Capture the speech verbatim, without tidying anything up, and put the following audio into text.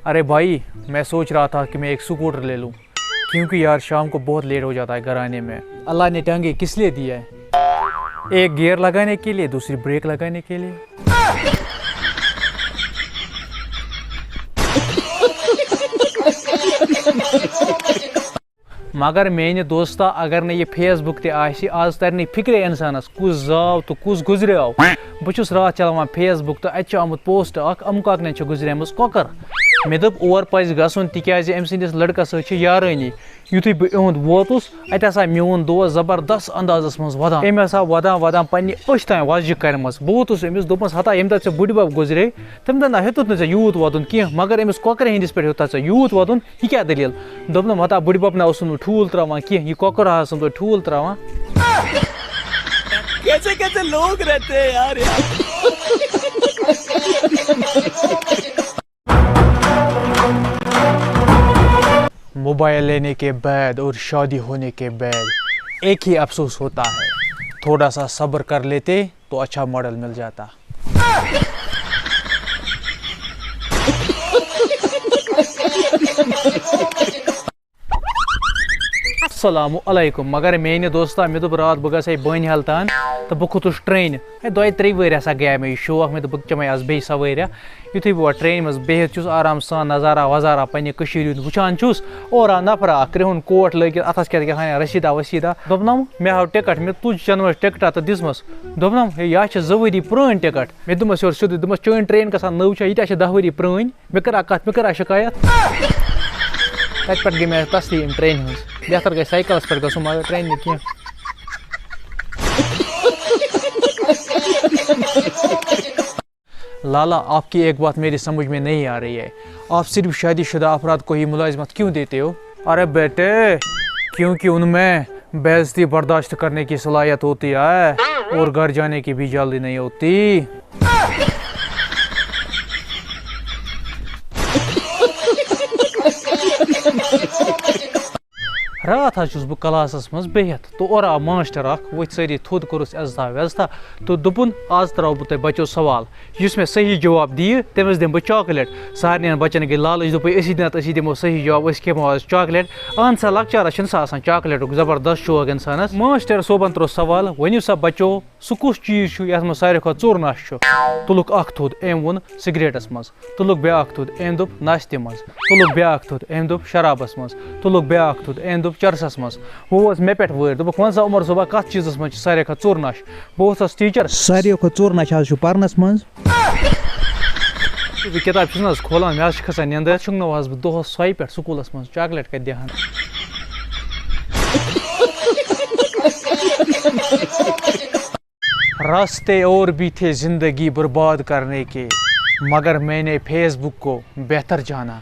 अरे भाई, मैं सोच रहा था कि मैं एक स्कूटर ले लूं, क्योंकि यार शाम को बहुत लेट हो जाता है घर आने में। अल्लाह ने टांगे किस लिए दी है? एक गियर लगाने के लिए, दूसरी ब्रेक लगाने के लिए। مگر میانہِ دوستا، اگر نہٕ یہِ فیس بُک تہِ آسہِ، آز ترِ نہٕ فکرے انسانس کُس زاو تہٕ کُس گُزریو۔ بہٕ چھُس راتھ چلاوان فیس بُک تہٕ اتہِ چھُ آمُت پوسٹ اکھ، امہٕ کاکنٮ۪ن چھِ گُزریمٕژ کۄکر۔ مےٚ دوٚپ اور پزِ گژھُن، تِکیازِ أمۍ سٕنٛدِس لڑکس سۭتۍ چھِ یارٲنی۔ یُتھُے بہٕ یِہُنٛد ووتُس، اتہِ ہسا میون دوس زبردست اندازس منٛز ودان۔ أمۍ ہسا ودان ودان پننہِ أچھ تام وۄزجہِ کرِمژ۔ بہٕ ووتُس أمِس، دوٚپمس، ہتا ییٚمہِ دۄہ ژےٚ بُڈِ بب گُزرے، تمہِ دۄہ نہ ہیوٚتُتھ نہٕ ژےٚ یوٗت ودُن کینٛہہ، مگر أمِس کۄکرِ ہٕنٛدِس پٮ۪ٹھ ہیوٚت ژےٚ یوٗت ودُن۔ یہِ کیٛاہ دٔلیٖل؟ دوٚپنم، ہتا بُڈِ بب نہ اوسُن نہٕ ٹھوٗل ترٛاوان کینٛہہ، یہِ کۄکُر ہا اوسُن توتہِ ٹھوٗل ترٛاوان۔ کیسے کیسے لوگ رہتے ہیں یار، یار۔ موبائل لینے کے بعد اور شادی ہونے کے بعد ایک ہی افسوس ہوتا ہے، تھوڑا سا صبر کر لیتے تو اچھا ماڈل مل جاتا۔ السلام علیکم۔ مگر میانہِ دوستا، مےٚ دوٚپ راتھ بہٕ گژھٕ ہے بانِہال تام تہٕ بہٕ کھوٚتُس ٹرینہِ۔ ہے، دۄیہِ ترٛیٚیہِ ؤرۍ ہسا گٔیے مےٚ یہِ شوق، مےٚ دوٚپ بہٕ چمے آز بیٚیہِ سوٲرۍ۔ یُتھُے بہٕ وۄنۍ ٹرینہِ منٛز بِہِتھ چھُس آرام سان نظارہ وظارہ پننہِ کٔشیٖرِ ہُنٛد وٕچھان چھُس، اورٕ آو نفرا اکھ کرٛہُن کوٹ لٲگِتھ، اتھس کیٛاہ کیٛاہ تھانۍ رسیٖدہ ؤسیٖدہ۔ دوٚپنم، مےٚ ہاو ٹکٹ، مےٚ تُج چنوَس ٹکٹا تہٕ دِژمَس۔ دوٚپنم، ہے، یہِ ہا چھِ زٕ ؤری پرٛٲنۍ ٹکٹ۔ مےٚ دوٚپمَس یورٕ سیوٚدُے، دوٚپمَس، چٲنۍ ٹرین گژھان نٔو چھا، یہِ تہِ ہا چھِ دَہ ؤری پرٛٲنۍ۔ مےٚ کٔر اَکھ کَتھ، مےٚ کٔر اَکھ شِکایت۔ تَتہِ پٮ۪ٹھ گٔے مےٚ تسلیم ٹرینہِ ہٕنٛز۔ بہتر گژھِ سایکَلَس پٮ۪ٹھ گژھُن، مگر ٹرینہِ نہٕ کینٛہہ۔ لالا، آپ کی ایک بات میری سمجھ میں نہیں آ رہی ہے۔ آپ صرف شادی شدہ افراد کو ہی ملازمت کیوں دیتے ہو؟ ارے بیٹے، کیونکہ ان میں بے عزتی برداشت کرنے کی صلاحیت ہوتی ہے اور گھر جانے کی بھی جلدی نہیں ہوتی۔ راتھ حظ چھُس بہٕ کلاسس منٛز بِہِتھ تہٕ اورٕ آو ماسٹر اکھ، ؤتھۍ سٲری تھوٚد، کوٚرُس عزتھا وٮ۪زتھا تہٕ دوٚپُن، "آز ترٛاوٕ بہٕ تۄہہِ بچو سوال، یُس مےٚ صحیح جواب دِیہِ، تٔمِس دِمہٕ بہٕ چاکلیٹ۔" سارنٕے بچن گٔے لالٕچ، دوٚپُکھ، "أسی دِنہ، أسی دِمو صحیح جواب، أسۍ کھٮ۪مو آز چاکلیٹ۔" اہن سا، لۄکچارس چھُنہٕ سا آسان چاکلیٹُک زبردست شوق انسانس۔ ماسٹر صٲبن ترٛوو سوال، "ؤنِو سا بچو، سُہ کُس چیٖز چھُ یتھ منٛز ساروی کھۄتہٕ ژوٚر نش چھُ؟" تُلُکھ اکھ تھوٚد، أمۍ ووٚن، "سگریٹس منٛز۔" تُلُکھ بیٛاکھ تھوٚد، أمۍ دوٚپ، "نستہِ منٛز۔" تُلُکھ بیٛاکھ تھوٚد، أمۍ دوٚپ، "شرابس منٛز۔" تُلُکھ بیٛاکھ تھوٚد، أمۍ دوٚپ، "چرسس منٛز۔" وۄنۍ وٲژ مےٚ پٮ۪ٹھ وٲرۍ، دوٚپُکھ، "وَن سا عمر صٲبا، کتھ چیٖزس منٛز چھِ ساروی کھۄتہٕ ژوٚر نش؟" بہٕ اوسُس ٹیٖچر۔ ساروی کھۄتہٕ ژوٚر نش حظ چھُ پرنس منٛز۔ بہٕ کِتاب چھُس نہ حظ کھولان، مےٚ حظ چھِ کھسان نیٚنٛدٕر۔ شۄنٛگناوہس بہٕ دۄہس سۄے پٮ۪ٹھ سکوٗلس منٛز، چاکلیٹ کتہِ دِہن؟ راستے اور بھی تھے زندگی برباد کرنے کے، مگر میں نے فیس بک کو بہتر جانا۔